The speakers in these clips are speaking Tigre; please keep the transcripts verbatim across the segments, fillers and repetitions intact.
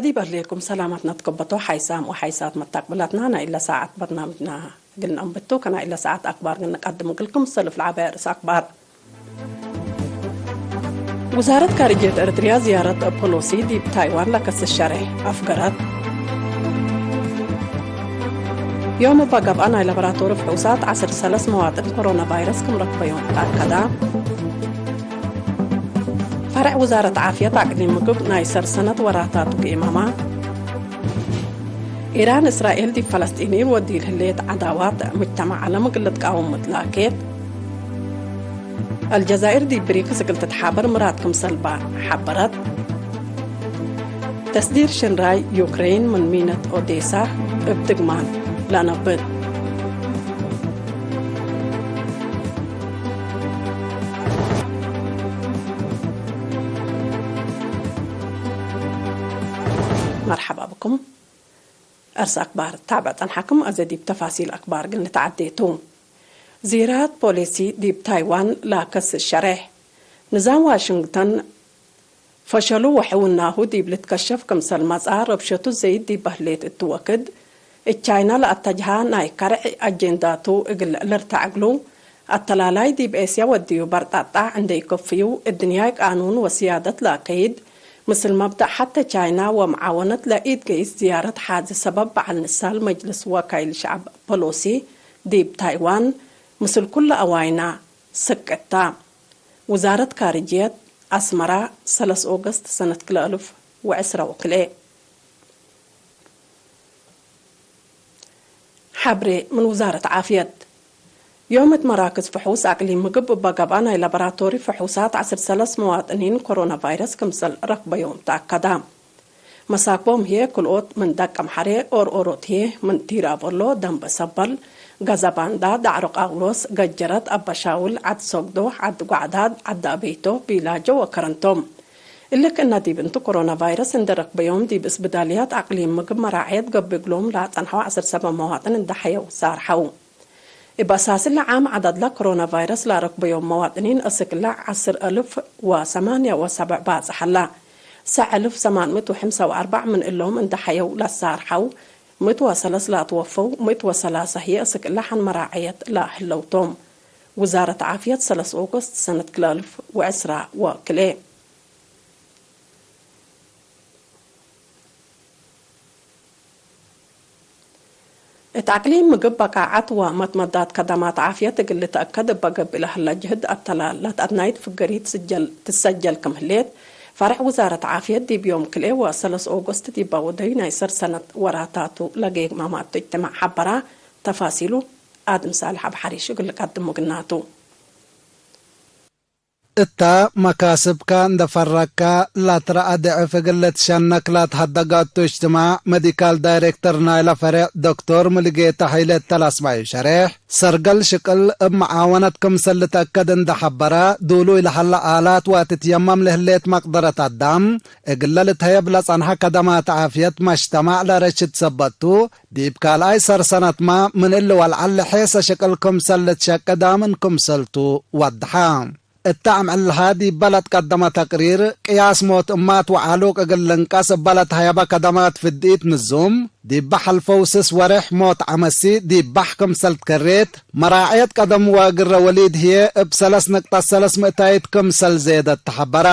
ዲብ እግሌኩም ሰላመትነ ትከበቶ ሓይሳም ወሓይሳት መታቅብላትና፣ ናይ እለ ሳዐት በርናምጅና እግል ነአንብቱ። ከናይ እለ ሳዐት አክባር እግል ንቀድም እግልኩም፣ ሰልፍ ለዐበየ ርእስ አክባር። ውዛረት ካርጅየት ኤረትርያ ዝያረት ፖሎሲ ዲብ ታይዋን ለከስስ ሸሬሕ አፍገረት። ዮም እባ ገብአ ናይ ላቦራቶሪ ፍሑሳት ዐስር ሰለስ መዋጥን ኮሮና ቫይረስ ክም ረክበዮም ተአከዳ። ፈርዕ ውዛረት ዓፍየት አቅሊም ምግብ ናይ ሰር ሰነት ወራታቱ ጌማማ። ኢራን እስራኤል ዲብ ፈለስጢንይን ወዲል ህሌት ዐዳዋት፣ ሙጅተማዕ ዐለም እግል ልትቃወም ምትላኬት። አልጀዛይር ዲብ ብሪክስ እግል ትትሓበር ምራድ ክምሰልባ ሐበረት። ተስዲር ሽንራይ ዩክሬን ምን ሚነት ኦዴሳ እብ ድግማን ለነብት። መርሐባ ብኩም። አርስ አክባር ታብዕ ጸንሐክም፣ አዜ ዲብ ተፋሲል አክባር ግን ልትዓዴ ቱ። ዚራት ፖሊሲ ዲብ ታይዋን ላከስ ሸሬሕ። ንዛም ዋሽንግተን ፈሸሉ ወሕውናሁ ዲብ ልትከሸፍ ክምሰል መጽአ፣ ረብሸቱ ዘይድ ዲብ በህሌት እቱ ወክድ፣ እት ቻይና ለአተጅሃ ናይ ከርዕ አጄንዳቱ እግል ልርተዕ እግሉ፣ አተላላይ ዲብ ኤስያ ወድዩ በርጣጣዕ እንዴ ኢከፍዩ፣ እድንያይ ቃኑን ወስያደት ለአከይድ፣ ምስል መብደእ ሐቴ ቻይና ወመዓወነት ለኢትገይስ ዝያረት ሓዚ ሰበብ በዐል ንሳል መጅልስ ወካይል ሸዐብ ፐሎሲ ዲብ ታይዋን ምስል ኩለ አዋይና ስቅታ። ውዛረት ካርጅየት፣ አስመራ፣ ሰለስ ኦገስት ሰነት ክልኤ አልፍ ወዕስራ ወክልኤ። ሐብሬ ምን ውዛረት ዓፍየት። ዮም እት መራክዝ ፍሑስ አቅሊም ምግብ እበ ገብአ ናይ ላቦራቶሪ ፍሑሳት ዐስር ሰለስ መዋጥኒን ኮሮና ቫይረስ ክምሰል ረክበዮም ተአከዳ። መሳክቦም ህዬ ክልኦት ምን ደቀምሐሬ፣ ኦርኦሮት ህዬ ምን ቲራቮሎ፣ ደንበ ሰበል፣ ገዘባንዳ፣ ዳዕሮ ቃውሎስ፣ ገጀረት፣ አበሻውል፣ ዐድ ሶግዶ፣ ዐድ ጓዕዳድ፣ ዐድ አቤቶ፣ ቢላጆ ወከረን ቶም። እሊ ክእነ ዲብ እንቱ ኮሮና ቫይረስ እንዴ ረክበዮም ዲብ እስብዳልያት አቅሊም ምግብ መራዐየት ገብእ እግሎም ለአጸንሐው ዐስር ሰበብ መዋጥን እንዴ ሐየው ሳርሐው። እብ አሳስለ ዓም ዐዳድለ ኮሮና ቫይረስ ለአረክበዮም መዋጥኒን እስክለ ዐስር አልፍ ወሰማንያ ወሰብዕ ባጽሕ ዐለ። ሰዕ አልፍ ሰማን ምእት ወሐምሳ ወአርበዕ ምን እሎም እንዴ ሐየው ለሳርሐው፣ ምእት ወሰለስ ለአትወፈው፣ ምእት ወሰላሰ ህዬ እስክለ ሐን መራዐየት ለህለው ቶም። ውዛረት ዓፍየት ሰለስ ኦገስት ሰነት ክልኤ አልፍ ወዕስራ ወክልኤ። እት አቅሊም ምግብ በቃዐት ወመትመዳት ከደማት ዓፍየት እግል ልትአከድ እበ ገብእ ለህለ ጅህድ አተላል ለትአድናይት ፍገሪት ስጀል ትሰጀል ክም ህሌት፣ ፈርዕ ውዛረት ዓፍየት ዲብ ዮም ክልኤ ወሰለስ ኦገስት ዲበ ወደዩ ናይ ሰር ሰነት ወራታቱ ለጌማማቱ እጅትማዕ ሐበራ። ተፋሲሉ አድም ሳልሕ አብ ሐሪሽ እግል ልቀድም ምግናቱ። እተ መካስብከ እንዴ ፈረግከ ለትረአ ድዕፍ እግል ልትሸነክ ለትሀደገ እቱ እጅትማዕ፣ መዲካል ዳይሬክተር ናይለ ፈሬዕ ዶክቶር ሙሉጌታ ሀይለ እተ ለአስመዐዩ ሸሬሕ፣ ሰርገል ሽቅል እብ መዓወነት ክምሰል ልትአከድ እንዴ ሐበረ፣ ዱሉይ ለሀለ አላት ወትትየመም ለህሌት መቅደረት አዳም እግለ ልትሀየብ ለጸንሐ ከደማት ዓፍየት መጅተማዕ ለረሽድ ሰበቱ፣ ዲብ ካልኣይ ሰር ሰነትመ ምን እሊ ወልዓል ለሔሰ ሽቅል ክምሰል ልትሸቄ ዳምን ክምሰልቱ ወድሐ። እተ አምዕል ለሀ ዲበ ለትቀደመ ተቅሪር፣ ቅያስ ሞት እማት ወዓሉቅ እግል ልንቀስ እበ ለትሀየበ ከደማት ፍድኢት ንዙም፣ ዲበ ሐልፈው ስስ ወሬሕ ሞት ዐመሲ ዲብ ባሕ ክምሰል ትከሬት፣ መራዕየት ቀደም ወእግረ ወሊድ ህዬ እብ ሰለስ ንቅጠት ሰለስ ምእታይት ክምሰል ዜደት ተሐበረ።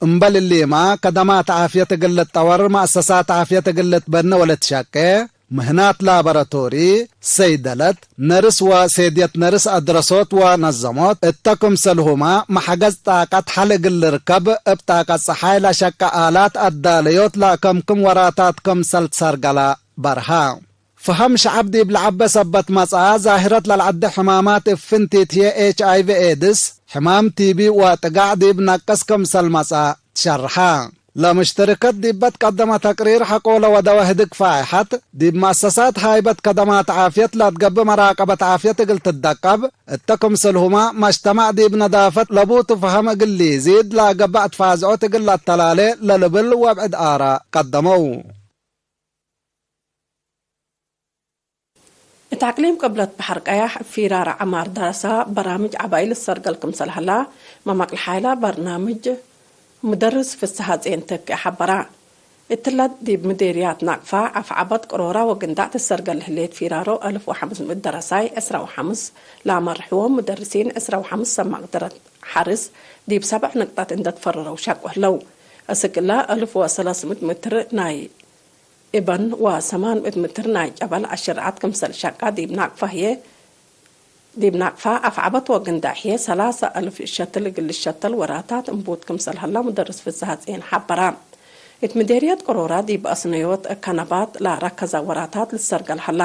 እምበል እሊመ፣ ከደማት ዓፍየት እግል ልትጠወር፣ መአሰሳት ዓፍየት እግል ልትበነ ወልትሸቄ፣ ምህናት ላቦራቶሪ፣ ሰይደለት፣ ነርስ ወሴድየት ነርስ አድረሶት ወነዘሞት፣ እተ ክምሰልሁመ መሐገዝ ጣቀት ሐል እግል ልርከብ፣ እብ ጣቀት ጸሓይ ለሸቀ አላት አዳለዮት ለአከምክም ወራታት ክምሰል ትሰርገለ በርሀ። ፈሀም ሸዐብ ዲብ ለዐበ ሰበት መጽአ፣ ዛህረት ለልዐደ ሕማማት እብ ፍንቲት ህዬ ኤች አይ ቪ ኤድስ፣ ሕማም ቲ ቢ ወጥጋዕ ዲብ ነቅስ ክምሰል መጽአ ትሸርሐ። ለሙሽተረከት ዲበ ትቀደመ ተቅሪር ሐቆለ ወደወ ህድግ ፋይሐት፣ ዲብ መአሰሳት ሃይበት ከደማት ዓፍየት ለትገብእ መራቀበት ዓፍየት እግል ትደቀብ፣ እተ ክምሰልሁመ መጅተማዕ ዲብ ነዳፈት ለቡቱ ፈሀም እግል ሊዚድ ለአገብእ ትፋዝዖት እግል ለአተላሌ ለልብል ወብዕድ አራ ቀደመው። እት አቅሊም ቅብለት በሐር ቀያሕ፣ ፊራር ዐማር ደረሳ በራምጅ ዐባይ ልሰርገል ክምሰል ሀላ፣ መመቅል ሓይላ በርናምጅ ምደርስ ፍስሐ ጼን ተኪ ሐበራ። እትለ ዲብ ምዴርያት ናቅፋ፣ አፍዐበት፣ ቅሮራ ወግንዳዕ ትሰርገል ህሌት ፊራሮ አልፍ ወሐምስ ምእት ደረሳይ፣ ዕስራ ወሐምስ ለአመርሕዎም ምደርሲን፣ ዕስራ ወሐምስ ሰብ መቅደረት ሐርስ ዲብ ሰብዕ ንቅጠት እንዴ ትፈረረው ሸቁ ህለው። እስክ እለ አልፍ ወሰለስ ምእት ምትር ናይ እበን ወሰማን ምእት ምትር ናይ ጨበል አሽርዓት ክምሰል ሸቃ ዲብ ናቅፋ ህዬ፣ ዲብ ናቅፋ አፍዐበት ወግንዳዕ ህዬ ሰላሰ አልፍ ሸትል እግል ልሸተል ወራታት እንቡት ክምሰል ሀላ ሙደርስ ፍስሐጽዮን ሐበራ። እት ምዴርየት ቅሮራ ዲብ አስነዮት ከነባት ለረከዘ ወራታት ልትሰርገል ሀላ።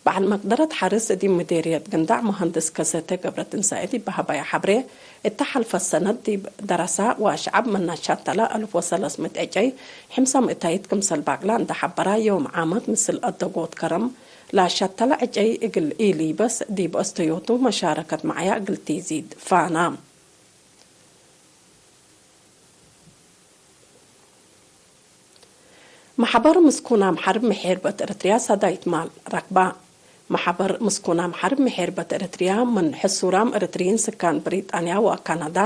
በዐል መቅደረት ሐርስ ዲብ ምዴርየት ግንዳዕ መሀንድስ ከሰተ ገብረትንሳኤ ዲብ ሀበያ ሐብሬ፣ እተ ሐልፈት ሰነት ዲብ ደረሳ ወአሽዐብ ምነ ሸተለ አልፍ ወሰለስ ምእት ዕጨይ፣ ሕምሰ ምእታይት ክምሰል ባቅላ እንዴ ሐበራ፣ ዮም ዓመት ምስል አደጎት ከረም ለሸተለ ዕጨይ እግል ኢሊበስ ዲብ አስተዮቱ መሻረከት መዕያ እግል ቲዚድ ፋና። መሐበር ምስኩናም ሐርብ ምሔርበት ኤረትርያ ሰዳይት ማል ረክባ። መሐበር ምስኩናም ሐርብ ምሔርበት ኤረትርያ ምን ሕሱራም ኤረትርይን ስካን ብሪጣንያ ወካናዳ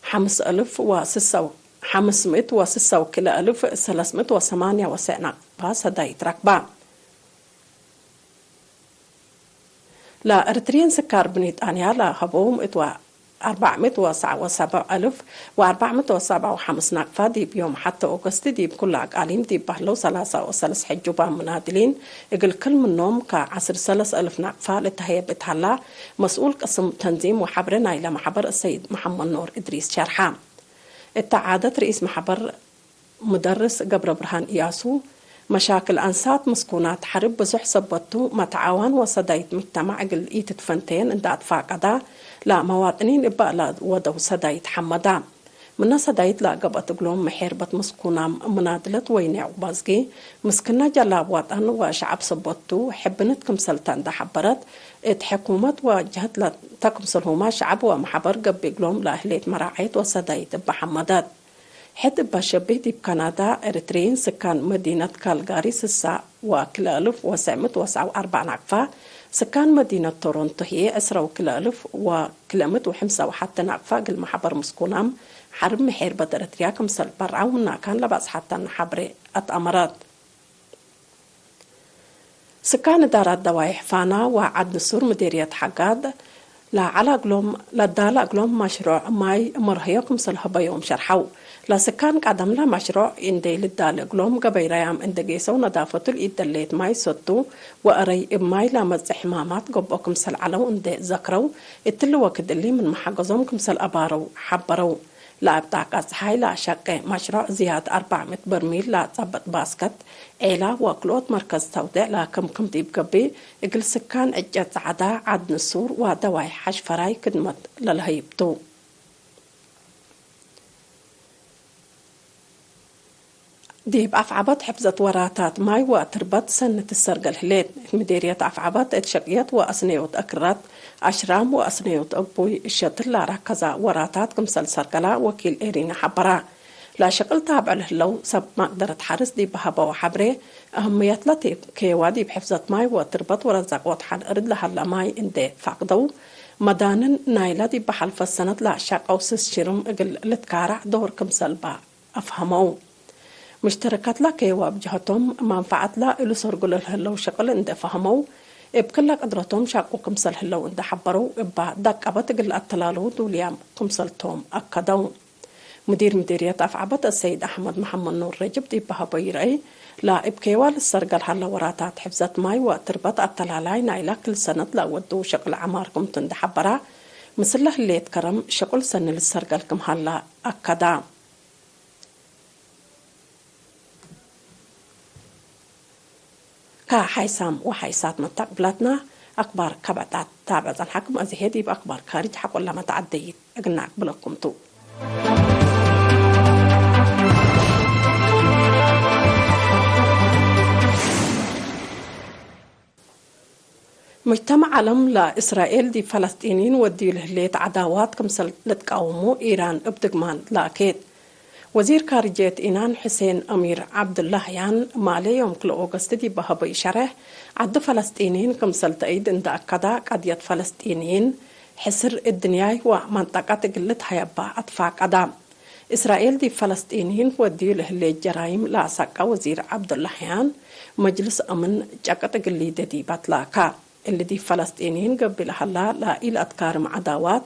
ሐምስ አልፍ ወስሰው፣ ሐምስ ምእት ወስሰው ክልኤ አልፍ ሰለስ ምእት ወሰማንያ ወሰዕ ናቅፋ ሰዳይት ረክባ። ለኤረትርየን ስካር ብሪጣንያ ለሀበው ምእት ወአርበዕ ምእት ወሰዕ ወሰብዕ አልፍ ወአርበዕ ምእት ወሰብዕ ወሐምስ ናቅፋ ዲብ ዮም ሐቴ ኦገስት ዲብ ኩለ አቃሊም ዲብ በህለው ሰላሳ ወሰለስ ሕጁባም ምናድሊን እግል ክል ምኖም ከዐስር ሰለስ አልፍ ናቅፋ ልትሀየብ እት ሀላ፣ መስኡል ቅስም ተንዚም ወሐብሬ ናይለ መሐበር ሰይድ መሐመድ ኑር እድሪስ ሸርሐ። እተ ዓደት ርኢስ መሐበር ሙደርስ ገብረብርሃን እያሱ፣ መሻክል አንሳት ምስኩናት ሐርብ ብዙሕ ሰበት ቱ፣ መትዓዋን ወሰዳይት ምጅተማዕ እግል ኢትትፈንተየን እንዴ አትፋቀዳ፣ ለመዋጥኒን እበ ለወደው ሰዳይት ሐመዳ። ምነ ሰዳይት ለገብአት እግሎም መሔርበት ምስኩናም ምናድለት ወይኔዕ ወባዝጊ፣ ምስክነ ጀላብ ወጠን ወሸዐብ ሰበት ቱ፣ ሕብንት ክምሰልተ እንዴ ሐበረት፣ እት ሕኩመት ወጀህት ለተክምሰልሁመ ሸዐብ ወመሐበር ገብእ እግሎም ለህሌት መራዐየት ወሰዳይት እበ ሐመደት። ሕድ እበ ሸቢህ ዲብ ካናዳ፣ ኤረትርይን ስካን መዲነት ካልጋሪ ስሳ ወክልኤ እልፍ ወሰዕ ምእት ወሰዕ ወአርበዕ ናቅፋ፣ ስካን መዲነት ቶሮንቶ ህዬ ዕስረ ወክልኤ እልፍ ወክልኤ ምእት ወሐምሳ ወሐቴ ናቅፋ እግል መሐበር ምስኩናም ሐርብ ምሔርበት ኤረትርያ ክምሰል በርዐው ምናካን ለባጽሐተነ ሐብሬ አትአመረት። ስካን እዳራት ደዋይሕ ፋና ወዐድ ንሱር ምዴርየት ሐጋድ ለዐለ እግሎም፣ ለዳለ እግሎም መሽሮዕ ማይ መርሀዮ ክምሰል ሀበዮም ሸርሐው። ለስካን ቀደምለ መሽሮዕ እንዴ ልዳለ እግሎም ገበይ ረያም እንዴ ጌሰው ነዳፈቱ ለኢደሌት ማይ ሰቱ ወአረይ እብ ማይ ለመጽእ ሕማማት ገብኦ ክምሰል ዐለው እንዴ ዘክረው፣ እትሊ ወክድ እሊ ምን መሐገዞም ክምሰል አባረው ሐበረው። ለአብ ጣቀ ጸሓይ ለአሸቄ መሽሮዕ ዝያድ አርበዕ ምእት በርሚል ለአጸብጥ ባስከት ዔላ ወክልኦት መርከዝ ተውዴዕ ለክምክም ዲብ ገብእ፣ እግል ስካን ዕጨት ጸዕዳ፣ ዐድ ንሱር ወደዋይ ሐሽ ፈራይ ክድመት ለለሀይብ ቱ። ዲብ አፍዐበት ሕፍዘት ወራታት ማይ ወትርበት ሰኒ ትሰርገል ህሌት። እት ምዴርየት አፍዐበት እት ሸቅየት ወአስነዮት አክራት፣ አሽራም ወአስነዮት እቡይ እሸትል ለአራከዛ ወራታት ክምሰል ሰርገላ ወኪል ኤሪና ሐበራ። ለሸቅል ታብዕ ለህለው ሰብ መቅደረት ሐርስ ዲብ ሀበው ሐብሬ፣ አህምየትለ ኬዋ ዲብ ሕፍዘት ማይ ወትርበት ወረዛቅ ወትሐል እርድ ለሀለ ማይ እንዴ ፋቅደው፣ መዳንን ናይለ ዲብ ሐልፈት ሰነት ለአሻቀው ስስ ሽርም እግል ልትካራዕ ዶር ክምሰል በ አፍሀመው። ሙሽተረካትለ ኬዋ እብ ጀሀቶም፣ መንፈዐትለ እሉ ሰርጉ ለልህለው ሸቅል እንዴ ፈሀመው፣ እብ ክለ ቅድረቶም ሻቁ ክምሰል ህለው እንዴ ሐበረው፣ እበ ደቀበት እግል ለአተላልዉ ዱልያም ክምሰልቶም አከደው። ሙዲር ምዲርየት አፍዐበት አሰይድ አሕመድ መሐመድ ኑር ረጅብ ዲብ ሀበዩ ረአይ፣ ለእብ ኬዋ ልሰርገል ሀለ ወራታት ሕፍዘት ማይ ወትርበት አተላላይ ናይለ ክል ሰነት ለአወድው ሸቅል ዐማር ክምቱ እንዴ ሐበራ፣ ምስለ ህሌት ከረም ሸቁል ሰኒ ልሰርገል ክም ሀለ አከዳ። ከሓይሳም ወሓይሳት መታቅብላትና አክባር ከበጣት ታብዕ ጸንሓኩም። አዜ ሄ ዲብ አክባር ካርጅ ሐቆ ለመተዓደይት እግል ነአቅብለኩም ቱ። ሙጅተመዕ ዐለም ለእስራኤል ዲብ ፈለስጢንይን ወድዩ ለህሌት ዐዳዋት ክምሰል ልትቃወሙ ኢራን እብ ድግማን ለአኬት። ወዚር ካርጅየት ኢናን ሑሴን አሚር ዐብዱላህያን ማሌ ዮም ክልኤ ኦገስት ዲብ ሀበዩ ሸሬሕ፣ ዐዱ ፈለስጢንይን ክምሰል ተአይድ እንዴ አከዳ፣ ቀድየት ፈለስጢንይን ሕስር እድንያይ ወመንጠቀት እግል ልትሀየባ አትፋቀዳ። እስራኤል ዲብ ፈለስጢንይን ወድዩ ለህሌት ጀራይም ለአሰቀ ወዚር ዐብዱላህያን፣ መጅልስ አምን ጨቅጥ እግል ሊዴ ዲብ አትላካ። እሊ ዲብ ፈለስጢንይን ገብእ ለሀላ ለኢለአትካርም ዐዳዋት፣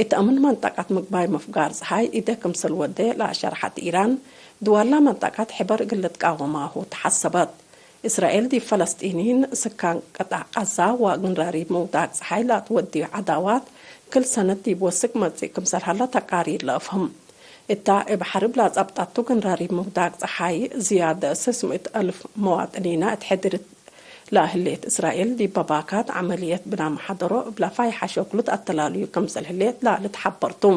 እት አምን መንጠቀት ምግባይ ምፍጋር ጸሓይ እዴ ክምሰል ወዴ ለአሸርሐት ኢራን፣ ድዋላ መንጠቀት ሕበር እግል ልትቃወማሁ ተሐሰበት። እስራኤል ዲብ ፈለስጢንይን ስካን ቅጣዕ ቀዛ ወግንራሪብ ምውዳቅ ጸሓይ ለአትወድዩ ዐዳዋት፣ ክል ሰነት ዲብ ወስክ መጽእ ክምሰል ሀለ ተቃሪር ለአፍህም። እታ እብ ሐርብ ለአጸብጠቱ ግንራሪብ ምውዳቅ ጸሓይ፣ ዝያድ ስስ ምእት አልፍ መዋጥኒና እት ሕድር ለህሌት እስራኤል፣ ዲብ በባካት ዐመልየት ብናመ ሐደሮ እብለ ፋይሐ ሸክሉ ተአተላልዩ ክምሰል ህሌት ለልትሐበር ቱ።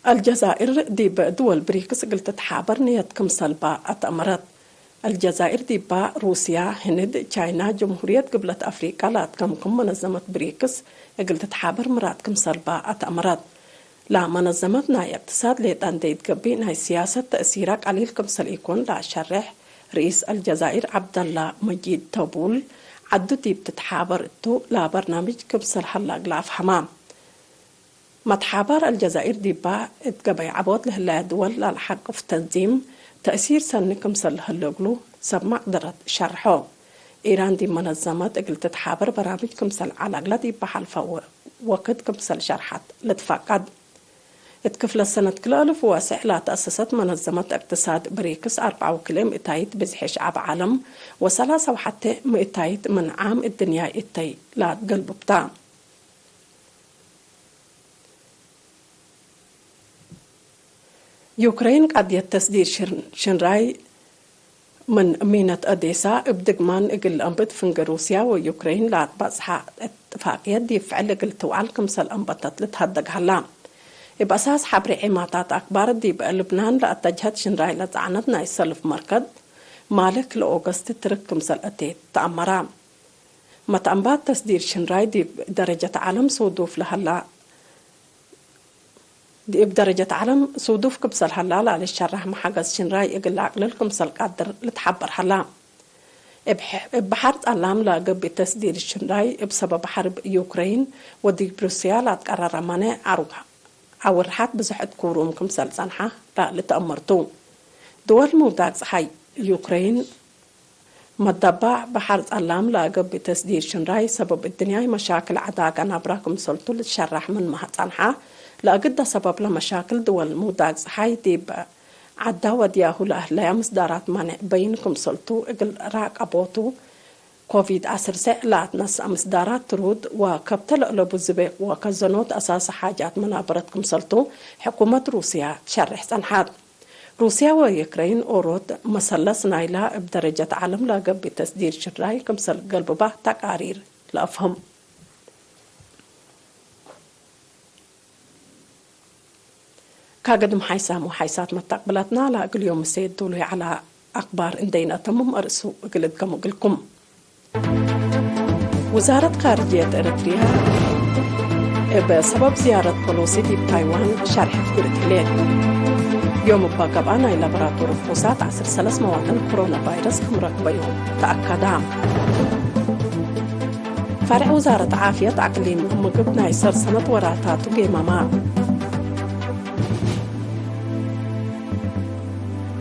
አልጀዛይር ዲብ ድወል ብሪክስ እግል ትትሓበር ንየት ክምሰልባ አትአመረት። አልጀዛይር ዲባ ሩስያ፣ ህንድ፣ ቻይና፣ ጀምሁርየት ግብለት አፍሪቀ ለአትከምክም መነዘመት ብሪክስ እግል ትትሓበር ምራድ ክምሰልባ አትአመረት። ለመነዘመት ናይ እቅትሳድ ሌጠ እንዴ ኢትገብእ ናይ ስያሰት ተእሲራ ቀሊል ክምሰል ኢኮን ለአሸሬሕ ርኢስ አልጀዛይር ዐብደላ መጂድ ተቡል፣ ዐዱ ዲብ ትትሓበር እቱ ለበርናምጅ ክምሰል ሀላ እግል አፍሀማ። መትሓባር አልጀዛይር ዲባ እት ገበይ ዐቦት ለህለያ ድወል ለልሐቅፍ ተንዚም ተእሲር ሰኒ ክምሰል ለህለ እግሉ ሰብ መቅደረት ሸርሖ። ኢራን ዲብ መነዘመት እግል ትትሓበር በራምጅ ክምሰል ዐለ እግለ ዲብ ሐልፈ ወ-፣ ወክድ ክምሰል ሸርሐት ልትፈቀድ። እት ክፍለ ሰነት ክልኤ አልፍ ወሰዕ ለተአሰሰት መነዘመት እቅትሳድ ብሪክስ አርበዕ ወክልኤ ምእታይት ብዝሒ ሸዐብ ዐለም ወሰላሳ ወሐቴ ምእታይት ምን ዓም እድንያይ እተይ ለአትገልብብታ። ዩክረይን ቀድየት ተስዲር ሽን-፣ ሽንራይ ምን ሚነት ኦዴሳ እብ ድግማን እግል ለአንብት ፍንጌ ሩስያ ወዩክረይን ለአትበጽሐ እትፋቅየት ዲብ ፍዕል እግል ትውዐል ክምሰል አንበተት ልትሀደግ ሀላ። እብ አሳስ ሐብሬ ዒማታት አክባር ዲብ ልብናን ለአተጅሀት ሽንራይ ለጸዕነት ናይ ሰልፍ መርከብ ማልክ ለኦገስት ትርክ ክምሰል አቴት ተአመራ። መትአንባት ተስዲር ሽንራይ ዲብ ደረጀት ዐለም ሱዱፍ ለሀላ፣ ዲብ ደረጀት ዐለም ሱዱፍ ክምሰል ሀላ ለልሸረሕ መሐገዝ ሽንራይ እግል ለአቅልል ክምሰል ቀድር ልትሐበር ሀላ። እብ ሕ-፣ እብ በሐር ጸላም ለገብእ ተስዲር ሽንራይ እብ ሰበብ ሐርብ ዩክረይን ወዲብ ሩስያ ለአትቀረረ ማኔዕ አውርሐት ብዞሕ እት ኩሩም ክምሰል ጸንሐ ለልትአመር ቱ። ድወል ምውዳቅ ጸሓይ ዩክረይን መደባዕ በሐር ጸላም ለገብእ ተስዲር ሽንራይ ሰበብ እድንያይ መሻክል ዐዳገ ናብራ ክምሰልቱ ልትሸረሕ ምንመ ጸንሐ፣ ለእግደ ሰበብ ለመሻክል ድወል ምውዳቅ ጸሓይ ዲብ ዐዳ ወድያሁ ለአህለያ ምስዳራት ማኔዕ በይን ክምሰልቱ እግል ራቀቦቱ ኮቪድ ዐስር ሰዕ ለአትነስአ ምስዳራት ትሩድ ወከብተ ለአለቡ ዝቤቅ ወከዘኖት አሳሲ ሓጃት መናበረት ክምሰልቱ ሕኩመት ሩስያ ትሸሬሕ ጸንሐት። ሩስያ ወዩክረይን ኦሮት መሰለስ ናይላ እብ ደረጀት ዐለም ለገብእ ተስዲር ሽራይ ክምሰል ገልብባ ተቃሪር ለአፍህም። ካገድም ሓይሳም ወሓይሳት መታቅብላትና ለእግል ዮም ምሴ ዱሉይ ዐለ አክባር እንዴ ነአተምም አርእሱ እግል እድገሙ እግልኩም። ውዛረት ካርጅየት ኤረትርያ እብ ሰበብ ዝያረት ፖሎሲ ዲብ ታይዋን ሸርሕ ፍግርት ህሌት። ዮም እባ ገብአ ናይ ላቦራቶሪ ፍሑሳት ዐስር ሰለስ መዋጥን ኮሮና ቫይረስ ክም ረክበዩ ተአከደ። ፈርዕ ውዛረት ዓፍየት አቅሊም ምግብ ናይ ሰር ሰነት ወራታቱ ጌማመ።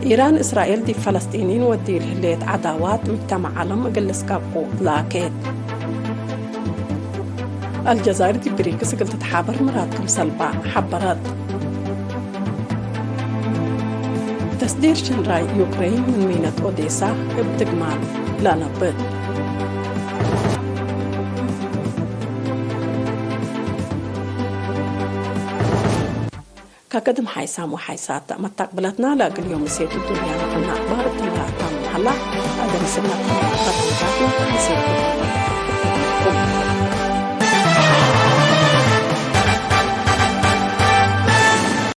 ኢራን እስራኤል ዲብ ፈለስጢኒን ወዲል ህሌት ዐዳዋት ምጅተመዕ ዐለም እግል ልስከብኩ ላኬት። አልጀዛይር ዲብ ብሪክስ እግል ትትሓበር ምራድ ክምሰልባ ሐበረት። ተስዲር ሽንራይ ዩክረይን ምን ሚነት ኦዴሳ እብ ድግማን ለአነብት። ከገድም ሓይሳም ወሓይሳት መታቅብለትና ለእግል ዮም ምሴቱ ዱንያ ለሀና አክባር እትላ ታምም ሀላ። አገሪስና በርናምጃትና